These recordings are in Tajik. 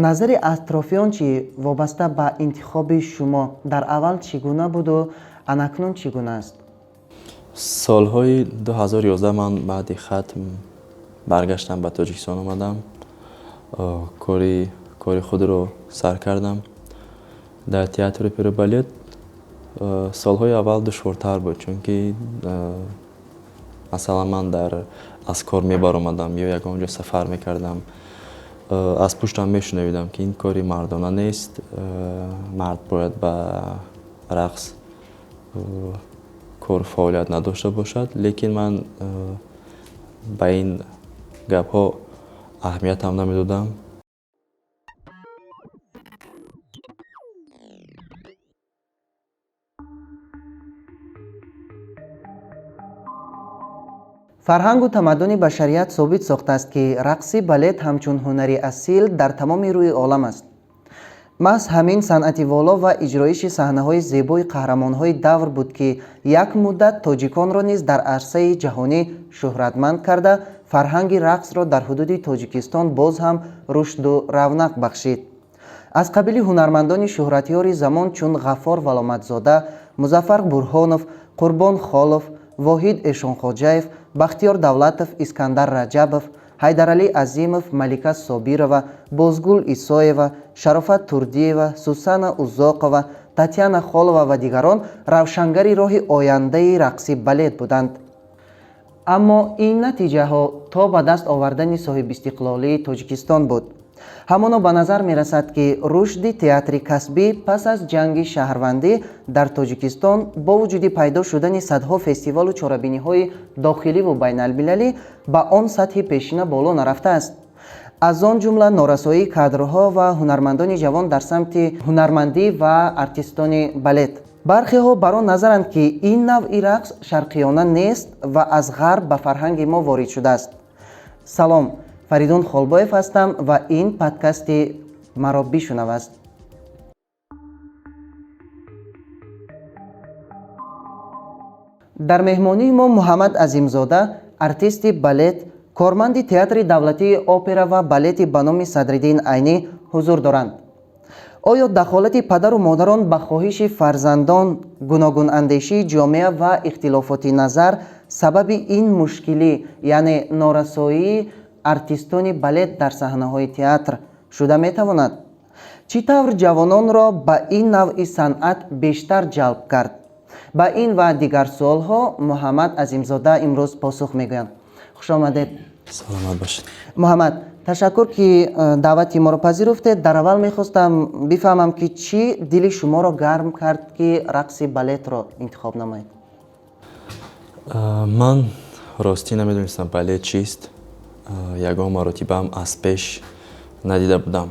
Назари атрофиён чӣ вобаста ба интихоби шумо дар аввал чӣ гуна буду анакнун чӣ гуна аст? Солҳои 2011 ман баъди хатм баргаштам, ба Тоҷикистон омадам, кори худро сар кардам дар театри оперу балет. Солҳои аввал душвортар буд, чунки масалан ман аз кор мебаромадам ё ягон ҷо сафар мекардам, аз пуштам мешунавидам, ки ин кори мардона нест, мард бояд ба рақс кор фаъолият надошта бошад. Лекин ман ба ин гапҳо аҳамиятам намедодам. Фарҳангу тамаддуни башарият собит сохтааст, ки рақси балет ҳамчун ҳунари асил дар тамоми рӯи олам аст. Маҳз ҳамин санъати воло ва иҷроиши саҳнаҳои зебои қаҳрамонҳои давр буд, ки як муддат тоҷиконро низ дар арсаи ҷаҳонӣ шӯҳратманд карда, фарҳанги рақсро дар ҳудуди Тоҷикистон боз ҳам рушду равнақ бахшид. Аз қабили ҳунармандони шӯҳратёри замон чун Ғаффор Валоматзода, Музаффар Бурҳонов, Қурбон Холов, Воҳид Эшонхоҷаев, Бахтиёр Давлатов, Искандар Раҷабов, Ҳайдаралӣ Азимов, Малика Собирова, Бозгул Исоева, Шарофат Турдиева, Сусана Узоқова, Татьяна Холова ва дигарон равшангари роҳи ояндаи рақси балет буданд. Аммо ин натиҷаҳо то ба даст овардани соҳибистиқлолии Тоҷикистон буд. Ҳамоно ба назар мерасад, ки рушди театри касбӣ пас аз ҷанги шаҳрвандӣ дар Тоҷикистон бо вуҷуди пайдо шудани садҳо фестивалу чорабиниҳои дохиливу байналмилалӣ ба он сатҳи пешина боло нарафтааст. Аз он ҷумла норасоии кадрҳо ва ҳунармандони ҷавон дар самти ҳунармандӣ ва артистони балет. Бархеҳо бар он назаранд, ки ин навъи рақс шарқиёна нест ва аз ғарб ба фарҳанги мо ворид шудааст. Салом, Фаридун Холбоев ҳастам ва ин подкасти маро бишунав аст. Дар меҳмонии мо Муҳаммад Азимзода, артисти балет, корманди театри давлатии опера ва балети ба номи Садриддин Айнӣ ҳузур доранд. Оё дахолати падару модарон ба хоҳиши фарзандон, гуногунандешии ҷомеа ва ихтилофоти назар сабаби ин мушкилӣ, яъне норасоии артистони балет дар саҳнаҳои театр шуда метавонад? Чӣ тавр ҷавононро ба ин навъи санъат бештар ҷалб кард? Ба ин ва дигар суолҳо Муҳаммад Азимзода имрӯз посух мегӯянд. Хуш омадед. Саломат бошед. Муҳаммад, ташаккур, ки даъвати моро пазируфтед. Дар аввал мехостам бифаҳмам, ки чӣ дили шуморо гарм кард, ки рақси балетро интихоб намоед? Ман ростӣ намедонистам балет чист. Ягон маротибаам аз пеш надида будам.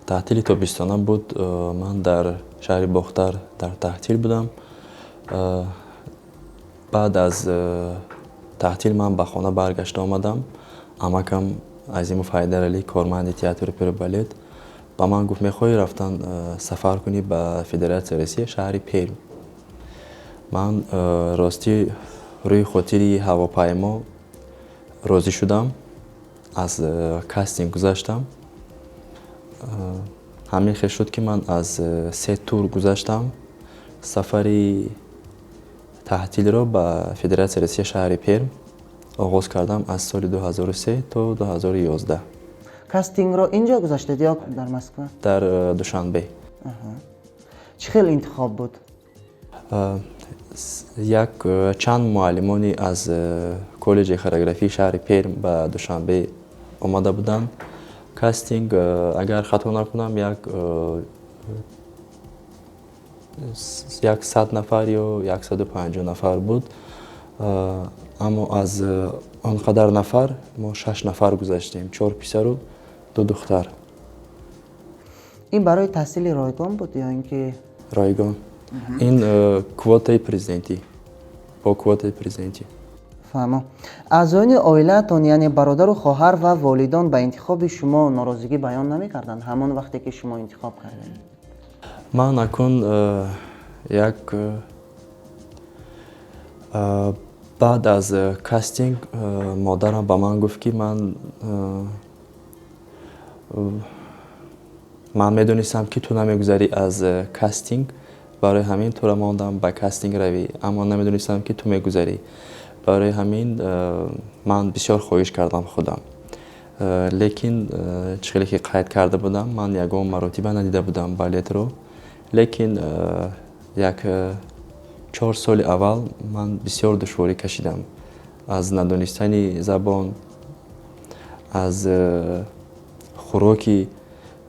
Таътили тобистона буд, ман дар шаҳри Бохтар дар таҳтил будам. Баъд аз таҳтил ман ба хона баргашта омадам. Амакам Азимов Ҳайдаралӣ, корманди театри оперу балет, ба ман гуфт: мехоҳӣ рафтан сафар кунӣ ба Федератсияи Россия, шаҳри Перм? Ман ростӣ рӯи хотири ҳавопаймо розӣ шудам, аз кастинг гузаштам. Ҳамин хел шуд, ки ман аз се тур гузаштам. Сафари таҳтилро ба Федератсияи Россия, шаҳри Перм оғоз кардам аз соли 2003 то 2011. Кастингро инҷо гузаштед ё дар Москва? Дар Душанбе. Чӣ хел интихоб буд? Як чанд муаллимони аз коллеҷи хореографии шаҳри Перм ба Душанбе омада буданд. Кастинг, агар хато накунам, як 100 нафар ё 150 нафар буд. Аммо аз он қадар нафар мо 6 нафар гузаштем, 4 писару 2 духтар. Ин барои таҳсили ройгон буд ё ин ки? Ройгон. Ин квотаи президентӣ, бо квотаи президентӣ. Фаҳмо. Аъзоёни оилаатон, яъне бародару хоҳар ва волидон, ба интихоби шумо норозигӣ баён намекарданд ҳамон вақте ки шумо интихоб кардед? Ман акун як баъд аз кастинг модарам ба ман гуфт, ки ман Ман медонистам, ки ту намегузарӣ аз кастинг, барои ҳамин туро мондам ба кастинг равӣ, аммо намедонистам, ки ту мегузарӣ. Барои ҳамин ман бисёр хоҳиш кардам худам. Лекин чӣ хеле ки қайд карда будам, ман ягон маротиба надида будам балетро. Лекин як 4 соли аввал ман бисёр душворӣ кашидам аз надонистани забон, аз хӯроки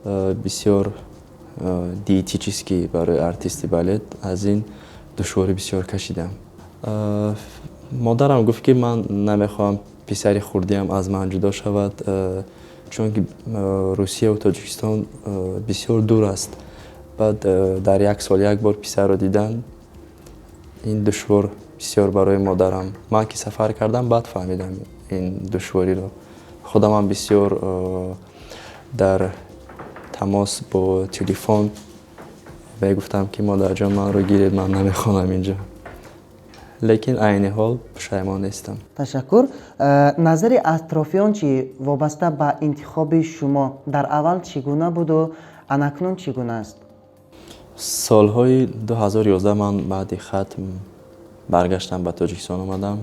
бисёр диетический барои артисти балет. Аз ин душворӣ бисёр кашидам. Модарам гуфт, ки ман намехоҳам писари хурдиам аз ман ҷудо шавад, чунки Русияву Тоҷикистон бисёр дур аст. Баъд дар як сол як бор писарро дидан, ин душвор бисёр барои модарам. Ман ки сафар кардам, баъд фаҳмидам ин душвориро. Худамам бисёр дар тамос бо телефон мегуфтам, ки модарҷон, манро гиред, ман намехонам инҷо. Лекин айни ҳол пушаймон нестам. Ташаккур. Назари атрофиён чӣ вобаста ба интихоби шумо дар аввал чӣ гуна буду анакнун чӣ гуна аст? Солҳои 2011 ман баъди хатм баргаштам, ба Тоҷикистон омадам,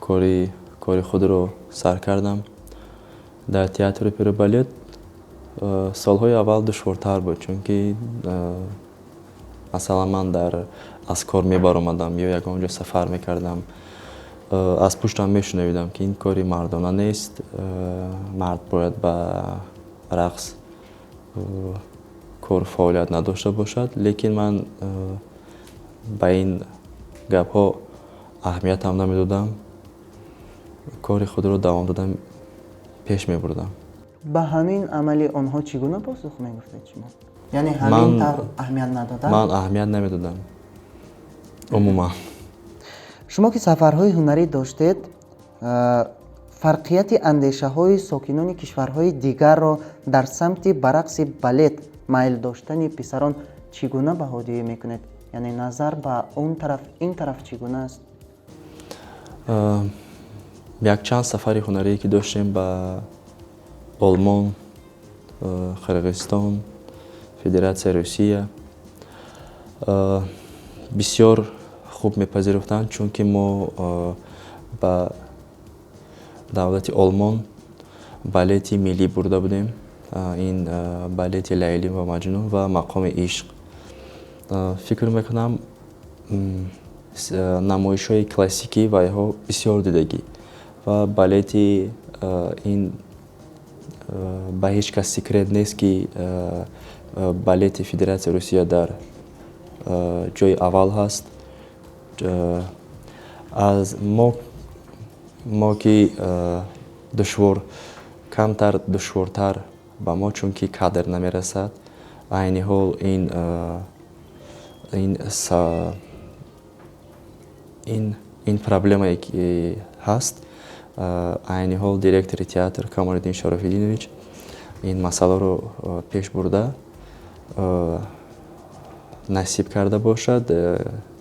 кори худро сар кардам дар театри оперу балет. Солҳои аввал душвортар буд, чунки масалан ман дар аз кор мебаромадам ё ягон ҷо сафар мекардам, аз пуштам мешунавидам, ки ин кори мардона нест, мард бояд ба рақс кору фаъолият надошта бошад. Лекин ман ба ин гапҳо аҳамиятам намедодам, кори худро давом додам, пеш мебурдам. Ба ҳамин амали онҳо чӣ гуна посух мегуфтед шумо? Яъне ҳамин тавр аҳамият надодан? Ман аҳамият намедодам умуман. Шумо ки сафарҳои ҳунарӣ доштед, фарқияти андешаҳои сокинони кишварҳои дигарро дар самти ба рақси балет майл доштани писарон чӣ гуна баҳодиҳӣ мекунед? Яъне назар ба он тараф, ин тараф чӣ гуна аст? Якчанд сафари ҳунарие ки доштем ба Олмон, Қирғизистон, Федератсияи Русия, бисёр хуб мепазируфтанд, чунки мо ба давлати Олмон балети миллӣ бурда будем, ин балети «Лайлӣ ва Маҷнун» ва «Мақоми ишқ». Фикр мекунам, намоишҳои классикӣ вайҳо бисёр дидагӣ ва балети ин ба ҳеҷ кас секрет нест, ки балети Федератсияи Русия дар ҷои аввал ҳаст. Аз мо ки душвор, камтар душвортар ба мо, чунки кадр намерасад. Айни ҳол ин проблемае ки ҳаст, айни ҳол директори театр Камолиддин Шарофиддинович ин масъаларо пеш бурда, насиб карда бошад,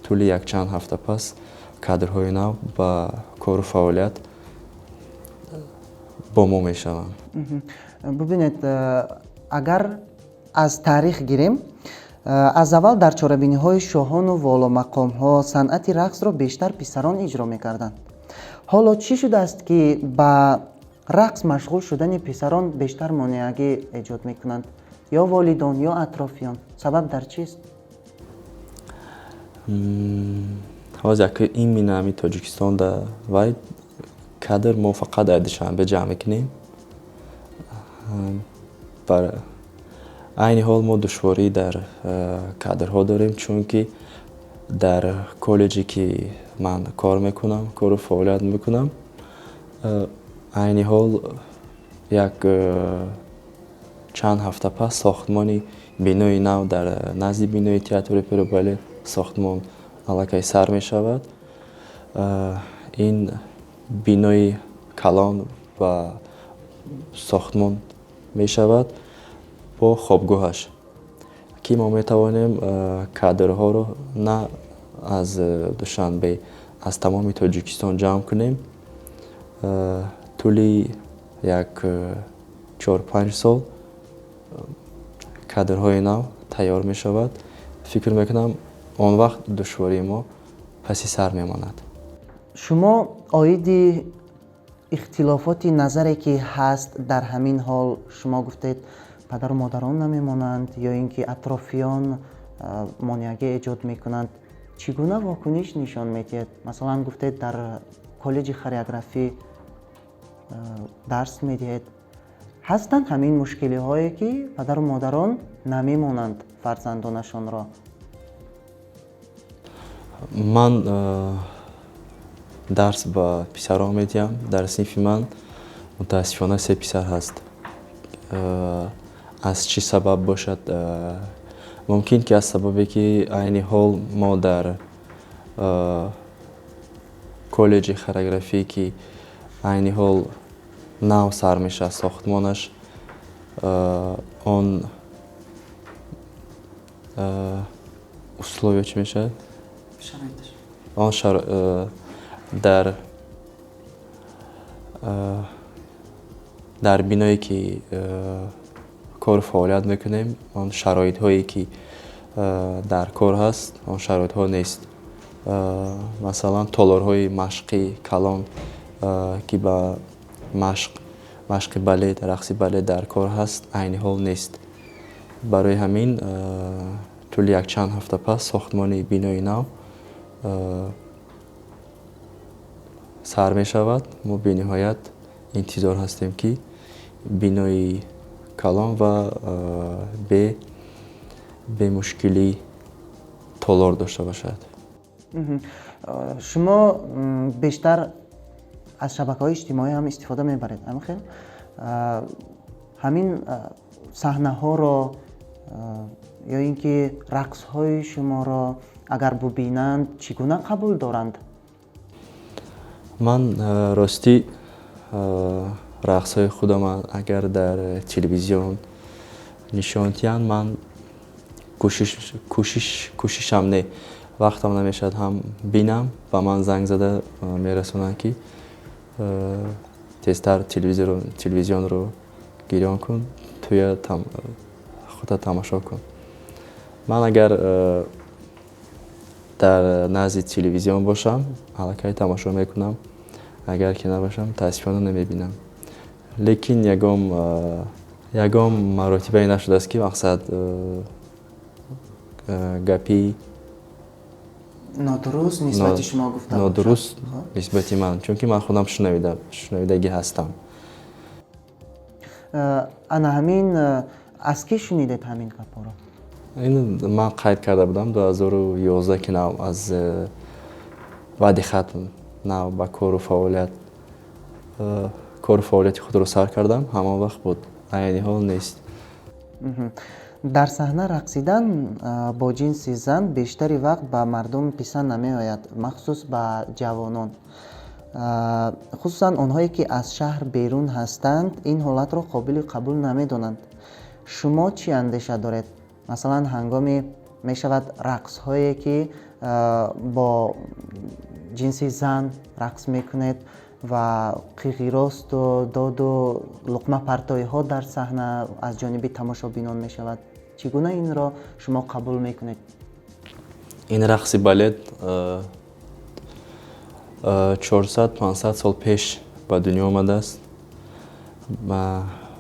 тӯли якчанд ҳафта пас кадрҳои нав ба кору фаъолият бо мо мешаванд. Бубинед, агар аз таърих гирем, аз аввал дар чорабиниҳои шоҳону воломақомҳо санъати рақсро бештар писарон иҷро мекарданд. Ҳоло чӣ шудааст, ки ба рақс машғул шудани писарон бештар монеагӣ эҷод мекунанд, ё волидон, ё атрофиён? Сабаб дар чист? Ҳозир яке именно ҳами Тоҷикистонда вай кадр мо фақат дар Душанбе ҷамъ мекунем. Айни ҳол мо душворӣ дар кадрҳо дорем, чунки дар коллеҷе ки ман кор мекунам, кору фаъолият мекунам, айни ҳол як чанд ҳафта пас сохтмони бинои нав дар назди бинои театри оперу балет сохтмон аллакай сар мешавад. Ин бинои калон ва сохтмон мешавад бо хобгоҳаш, ки мо метавонем кадрҳоро на аз Душанбе, аз тамоми Тоҷикистон ҷамъ кунем. Тӯли як 4-5 сол. Кадрҳои нав тайёр мешавад. Фикр мекунам, он вақт душвории мо паси сар мемонад. Шумо оиди ихтилофоти назаре, ки ҳаст дар ҳамин ҳол, шумо гуфтед, падару модарон намемонанд ё ин ки атрофиён монеагӣ эҷод мекунанд, чӣ гуна вокуниш нишон медиҳед? Масалан, гуфтед, дар коллеҷи хореографӣ дарс медиҳед. Ҳастанд ҳамин мушкилиҳое, ки падару модарон намемонанд фарзандонашонро? Ман дарс ба писарон медиҳам. Дар синфи ман, мутаассифона, се писар ҳаст. Аз чӣ сабаб бошад? Мумкин ки аз сабабе, ки айни ҳол мо дар коллеҷи хореографӣ, ки айни ҳол нав сар мешавад сохтмонаш, он условия чӣ мешавад, он дар биное, ки кору фаъолият мекунем, он шароитҳое, ки дар кор ҳаст, он шароитҳо нест. Масалан, толорҳои машқи калон, ки ба машқи балет, рақси балет дар кор ҳаст, айни ҳол нест. Барои ҳамин тӯли якчанд ҳафта пас сохтмони бинои нав сар мешавад. Мо бениҳоят интизор ҳастем, ки бинои калон ва бемушкилӣ толор дошта бошад. Шумо бештар аз шабакаҳои иҷтимоӣ ҳам истифода мебаред, ҳамин хел? Ҳамин саҳнаҳоро ё ин ки рақсҳои шуморо агар бубинанд, чӣ гуна қабул доранд? Ман, ростӣ, рақсҳои худам агар дар телевизион нишон диҳанд, ман кӯшишам не, вақтам намешавад ҳам бинам. Ба ман занг зада мерасонанд, ки тезтар телевизионро гирён кун, туя худат тамошо кун. Ман агар дар назди телевизион бошам, аллакай тамошо мекунам, агар ки набошам, мутаассифона, намебинам. Лекин ягон маротибае нашудааст, ки мақсад гапи нодуруст нисбати шумо гуфта? Нодуруст нисбати ман, чунки ман худам шунавидагӣ ҳастам. Ана ҳамин аз кӣ шунидед ҳамин гапҳоро? Ин ман қайд карда будам, 2011, ки нав аз баъди хатм нав ба кору фаъолияти худро сар кардам, ҳамон вақт буд, айни ҳол нест. Дар саҳна рақсидан бо ҷинси зан бештари вақт ба мардум писанд намеояд, махсус ба ҷавонон, хусусан онҳое, ки аз шаҳр берун ҳастанд, ин ҳолатро қобили қабул намедонанд. Шумо чӣ андеша доред? Масалан, ҳангоми мешавад рақсҳое, ки бо ҷинси зан рақс мекунед ва қиғиросту доду луқмапартоиҳо дар саҳна аз ҷониби тамошобинон мешавад, чӣ гуна инро шумо қабул мекунед? Ин рақси балет 400-500 сол пеш ба дунё омадааст.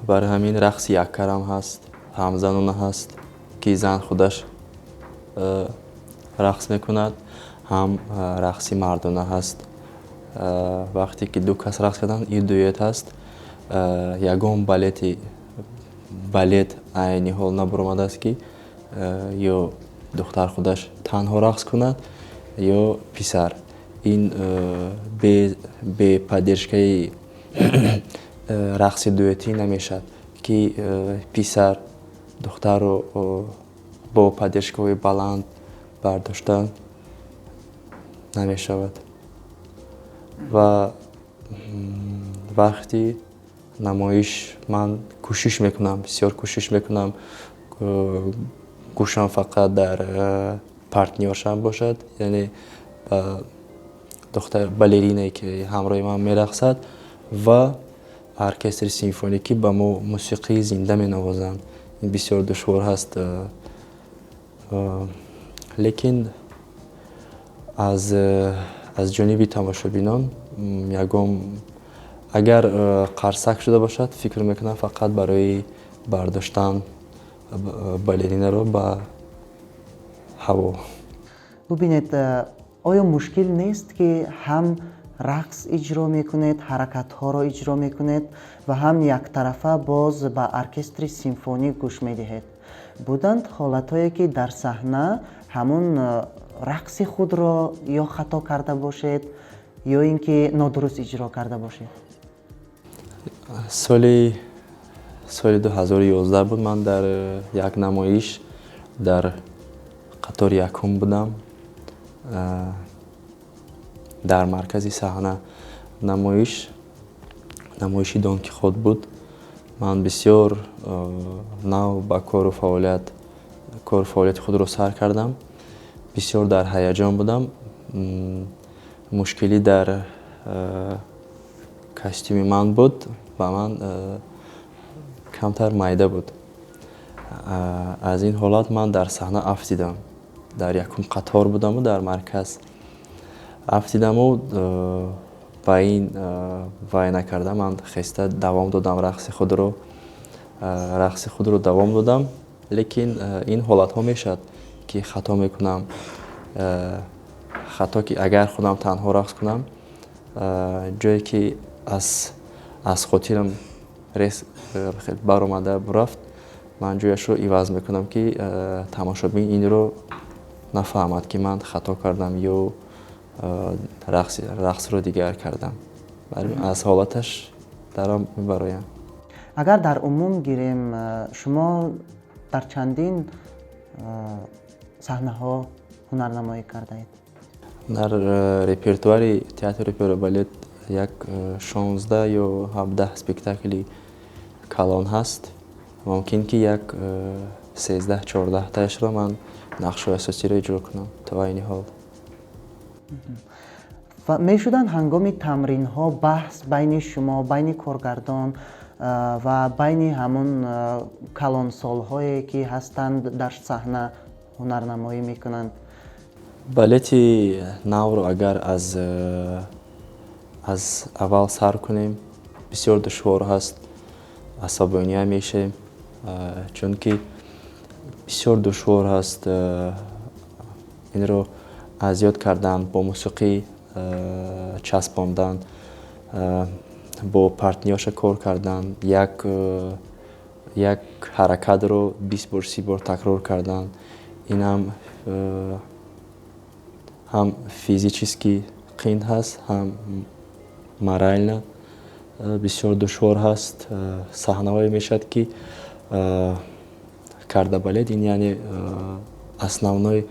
Барои ҳамин рақси яккарам ҳаст, ҳамзанона ҳаст, ки зан худаш рақс мекунад, ҳам рақси мардона ҳаст. Вақте ки ду кас рақс карданд, ин дуэт ҳаст. Ягон балет айни ҳол набаромадааст, ки ё духтар худаш танҳо рақс кунад, ё писар. Ин бе поддержкаи рақси дуэтӣ намешавад, ки писар духтарро бо поддержкаҳои баланд бардошта намешавад. Ва вақти намоиш ман кӯшиш мекунам, бисёр кӯшиш мекунам, гӯшам фақат дар партнёршам бошад, яъне ба духтар балеринае, ки ҳамроҳи ман мерақсад, ва оркестри симфоникӣ ба мо мусиқии зинда менавозанд. Ин бисёр душвор ҳаст, лекин аз ҷониби тамошобинон ягон агар қарсак шуда бошад, фикр мекунам, фақат барои бардоштан балеринаро ба ҳаво. Бубинед, оё мушкил нест, ки ҳам рақс иҷро мекунед, ҳаракатҳоро иҷро мекунед ва ҳам яктарафа боз ба оркестри симфонӣ гӯш медиҳед? Буданд ҳолатҳое, ки дар саҳна ҳамун рақси худро ё хато карда бошед, ё ин ки нодуруст иҷро карда бошед? Соли 2011 буд, ман дар як намоиш дар қатори якум будам, дар маркази саҳна. Намоиши Дон Кихот буд. Ман бисёр нав ба кору фаъолияти худро сар кардам, бисёр дар ҳаяҷон будам. Мушкилӣ дар костюми ман буд, ба ман камтар майда буд. Аз ин ҳолат ман дар саҳна афтидам. Дар якум қатор будаму дар марказ афтидаму ба ин вай накарда, ман хеста давом додам рақси худро давом додам. Лекин ин ҳолатҳо мешавад, ки хато мекунам. Хато ки агар худам танҳо рақс кунам, ҷое ки аз хотирам рес баромада рафт, ман ҷояшро иваз мекунам, ки тамошобин инро нафаҳмад, ки ман хато кардам ё рақсро дигар кардам. Аз ҳолаташ даром мебароям. Агар дар умум гирем, шумо дар чандин саҳнаҳо ҳунарнамоӣ кардаед? Дар репертуари театри оперу балет як 16 ё 17 спектакли калон ҳаст. Мумкин ки як 13-14 таашро ман нақшҳои асосиро иҷро кунам то айни ҳол. Ва мешуданд ҳангоми тамринҳо баҳс байни шумо, байни коргардон ва байни ҳамун калонсолҳое, ки ҳастанд, дар саҳна ҳунарнамоӣ мекунанд? Балети навро агар аз аввал сар кунем, бисёр душвор ҳаст, асабония мешавем, чунки бисёр душвор ҳаст инро аз ёд кардан, бо мусиқӣ часпондан, бо партнёрша кор кардан, як ҳаракатро 20 бор, 30 бор такрор кардан. Инам ҳам физически қин ҳаст, ҳам морально бисёр душвор ҳаст. Саҳнаҳое мешавад, ки кордебалет ин яъне основной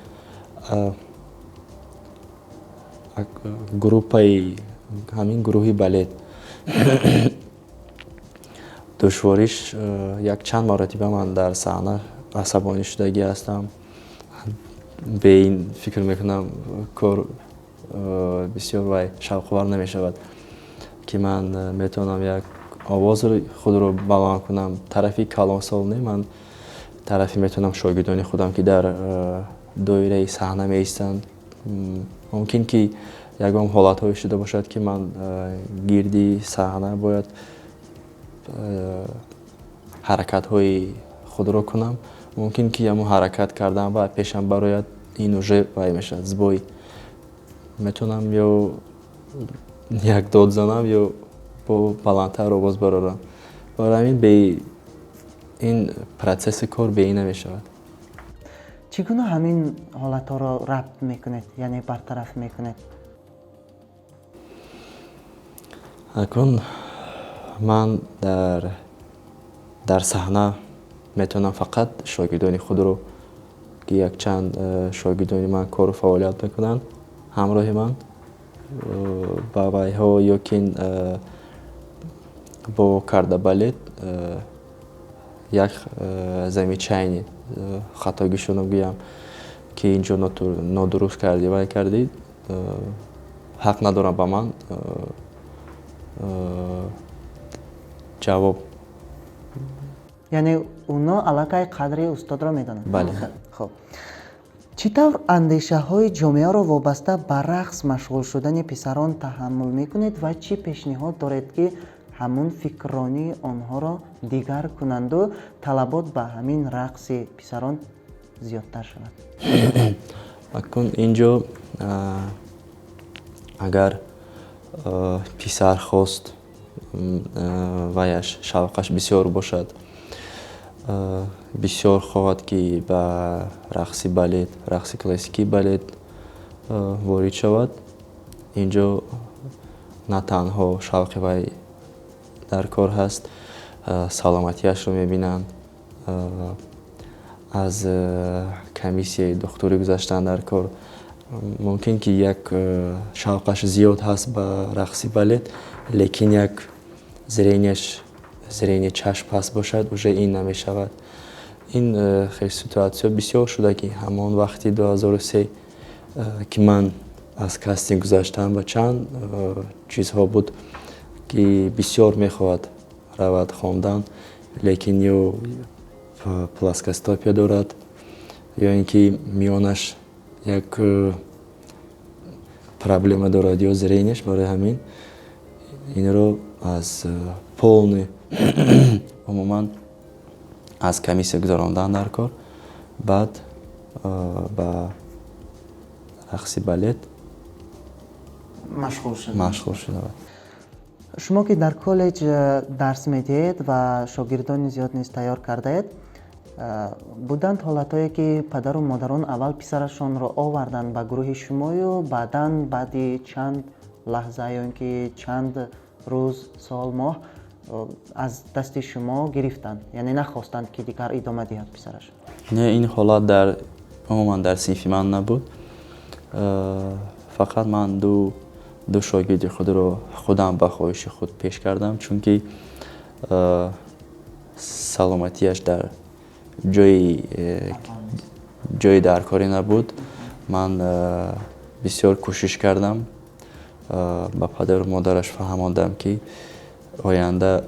группаи ҳамин гурӯҳи балет душвориш. Як чанд маротиба ман дар саҳна асабонӣ шудагӣ ҳастам. Бе ин, фикр мекунам, кор бисёр вай шавқовар намешавад, ки ман метавонам як овози худро баланд кунам. Тарафи калонсол не, ман тарафи метавонам шогирдони худам, ки дар доираи саҳна меистанд. Мумкин ки ягон ҳолатҳое шуда бошад, ки ман гирди саҳна бояд ҳаракатҳои худро кунам. Мумкин ки ҳамон ҳаракат кардан ва пешам барояд, ин уже вай мешавад, сбой. Метавонам ё як дод занам, ё бо баландтар овоз барорам. Барои ҳамин бе ин процесси кор бе ин намешавад. Чӣ гуна ҳамин ҳолатҳоро рабт мекунед, яъне бартараф мекунед? Акнун ман дар саҳна метавонам фақат шогирдони худро, ки якчанд шогирдони ман кору фаъолият мекунанд ҳамроҳи ман, ба вайҳо ё ки бо кордебалет як замечание, хатогишонро гӯям, ки инҷо нодуруст кардӣ, вай кардӣ. Ҳақ надорам ба ман ҷавоб. Яъне уно аллакай қадри устодро медонанд. Бале. Хуб, чӣ тавр андешаҳои ҷомеаро вобаста ба рақс машғул шудани писарон таҳаммул мекунед ва чӣ пешниҳод доред, ки ҳамун фикрронии онҳоро дигар кунанду талабот ба ҳамин рақси писарон зиёдтар шавад? Акун инҷо агар писар хост, ваяш шавқаш бисёр бошад, бисёр хоҳад, ки ба рақси балет, рақси классикии балет ворид шавад, инҷо на танҳо шавқи вай дар кор ҳаст, саломатиашро мебинанд, аз комиссияи духтурӣ гузаштан дар кор. Мумкин ки як шавқаш зиёд ҳаст ба рақси балет, лекин як зрения ш, зрение чашм паст бошад, уже ин намешавад. Ин хел ситуатсия бисёр шуда, ки ҳамон вақти 2003, ки ман аз кастинг гузаштам, ба чанд чизҳо буд, ки бисёр мехоҳад равад хондан, лекин ё плоскостопие дорад, ё ин ки миёнаш як проблема дорад, ё зрения ш. Барои ҳамин инро аз полный, умуман аз комиссия гузарондан дар кор, баъд ба рақси балет машғул шуда. Шумо ки дар коллеҷ дарс медиҳед ва шогирдони зиёд низ тайёр кардаед, буданд ҳолатҳое, ки падару модарон аввал писарашонро оварданд ба гурӯҳи шумою баъдан баъди чанд лаҳза ё ин ки чанд рӯз, сол, моҳ аз дасти шумо гирифтанд, яъне нахостанд, ки дигар идома диҳад писараш? Не, ин ҳолат дар умуман дар синфи ман набуд. Фақат ман ду шогирди худро худам ба хоҳиши худ пеш кардам, чунки саломатиаш дар ҷои даркорӣ набуд. Ман бисёр кӯшиш кардам, ба падару модараш фаҳмондам, ки оянда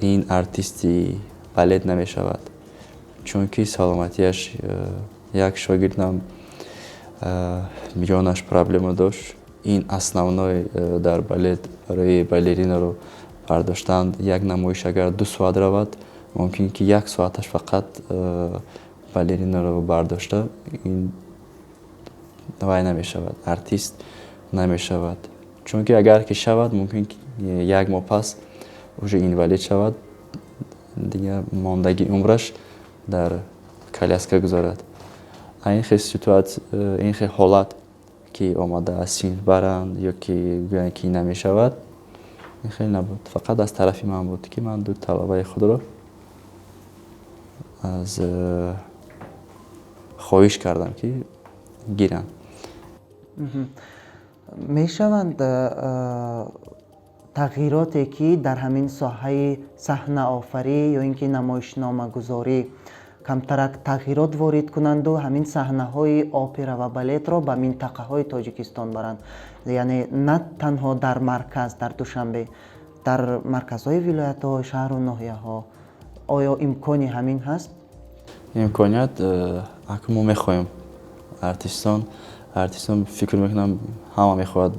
ин артисти балет намешавад, чунки саломатиаш. Як шогирдам миёнаш проблема дошт. Ин основной дар балет барои балеринаро бардоштан, як намоиш агар 2 соат равад, мумкин ки як соаташ фақат балеринаро бардошта, ин вай намешавад, артист намешавад, чунки агар ки шавад, мумкин як моҳ пас уже инвалид шавад, дигар мондагии умраш дар коляска гузорад. Ин хел ситуатсия, ин хел ҳолат, ки омада аз синф баранд ё ки гӯянд, ки намешавад, ин хеле набуд. Фақат аз тарафи ман буд, ки ман ду талабаи худро аз хоҳиш кардам, ки гиранд. Мешаванд тағйироте, ки дар ҳамин соҳаи саҳнаофарӣ ё ин ки намоишномагузорӣ камтарак тағйирот ворид кунанду ҳамин саҳнаҳои опера ва балетро ба минтақаҳои Тоҷикистон баранд, яъне на танҳо дар марказ, дар Душанбе, дар марказҳои вилоятҳо, шаҳру ноҳияҳо? Оё имкони ҳамин ҳаст? Имконият акун мо мехоҳем. Артистон, фикр мекунам, ҳама мехоҳад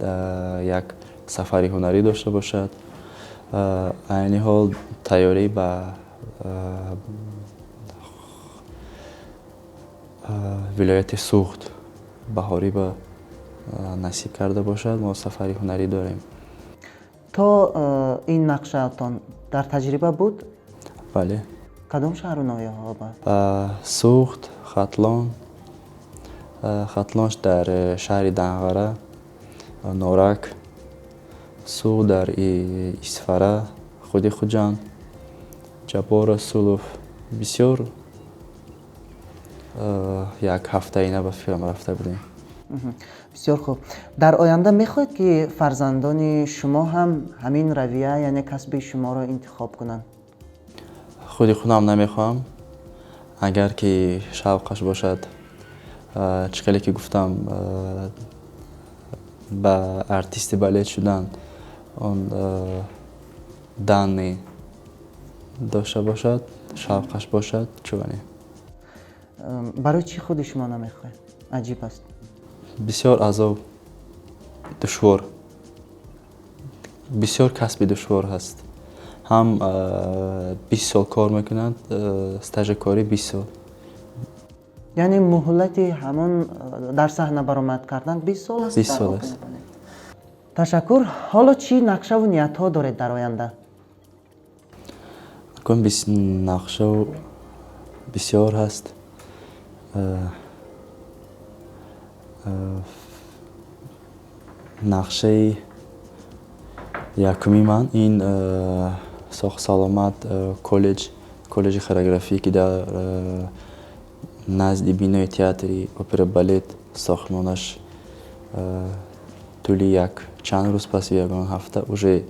як сафари ҳунарӣ дошта бошад. Айни ҳол тайёрӣ ба вилояти Суғд, баҳорӣ ба насиб карда бошад, мо сафари ҳунарӣ дорем. То ин нақшаатон дар таҷриба буд? Бале. Кадом шаҳру ноҳияҳо? Ба Суғд, Хатлон, Хатлонш дар шаҳри Данғара, Норак, Суғд дар Исфара, худи Хуҷанд, Ҷаббор Расулов, бисёр як ҳафтаина ба фикрам рафта будем. Бисёр хуб. Дар оянда мехоҳед, ки фарзандони шумо ҳам ҳамин равия, яъне касби шуморо интихоб кунанд? Худи худам намехоҳам. Агар ки шавқаш бошад, чӣ хеле ки гуфтам, ба артисти балет шудан он данные дошта бошад. Шавқаш бошад, чӯбане. Барои чӣ худи шумо намехоҳед? Аҷиб аст. Бисёр азоб, душвор, бисёр касби душвор ҳаст. Ҳам 20 сол кор мекунанд, стажи корӣ 20 сол. Яъне муҳлати ҳамон дар саҳна баромад кардан 20 сол аст? 20 сол аст. Ташаккур. Ҳоло чӣ нақшаву ниятҳо доред дар оянда? Акун нақшау бисёр ҳаст. Нақшаи якуми ман ин соҳ саломат коллеҷ, коллеҷи хореографӣ, ки дар назди бинои театри опера балет сохтмонаш тӯли як чанд рӯз паси ягон ҳафта уже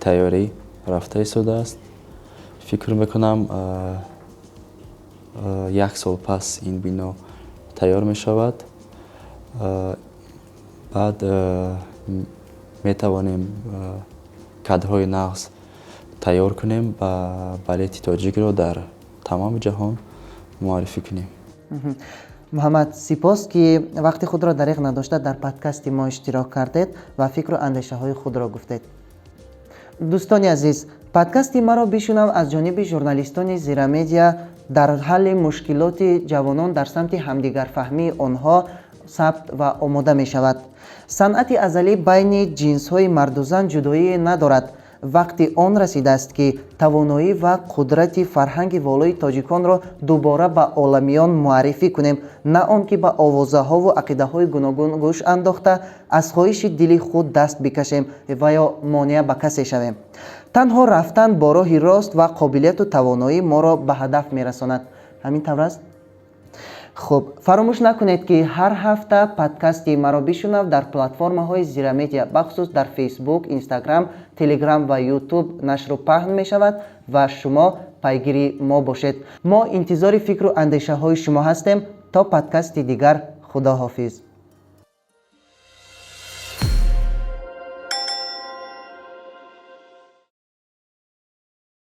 тайёрӣ рафта истодааст. Фикр мекунам, як сол пас ин бино тайёр мешавад. Баъд метавонем кадрҳои нағз тайёр кунем ва балети тоҷикро дар тамоми ҷаҳон муаррифӣ кунем. Муҳаммад, сипос, ки вақти худро дариғ надошта дар подкасти мо иштирок кардед ва фикру андешаҳои худро гуфтед. Дӯстони азиз, подкасти маро бишунав аз ҷониби журналистони Зирамедиа дар ҳалли мушкилоти ҷавонон дар самти ҳамдигарфаҳмии онҳо сабт ва омода мешавад. Санъати азалӣ байни ҷинсҳои марду зан ҷудоие надорад. Вақти он расидааст, ки тавоноӣ ва қудрати фарҳанги волои тоҷиконро дубора ба оламиён муаррифӣ кунем, на он ки ба овозаҳову ақидаҳои гуногун гӯш андохта, аз хоҳиши дили худ даст бикашем ва ё монеа ба касе шавем. Танҳо рафтан бо роҳи рост ва қобилияту тавоноӣ моро ба ҳадаф мерасонад. Ҳамин тавр аст. Хуб, фаромӯш накунед, ки ҳар ҳафта подкасти маро бишунав дар платформаҳои Зирамедиа, бахусус дар Фейсбук, Инстаграм, Телеграм ва Ютуб нашру паҳн мешавад ва шумо пайгири мо бошед. Мо интизори фикру андешаҳои шумо ҳастем. То подкасти дигар, худо ҳофиз.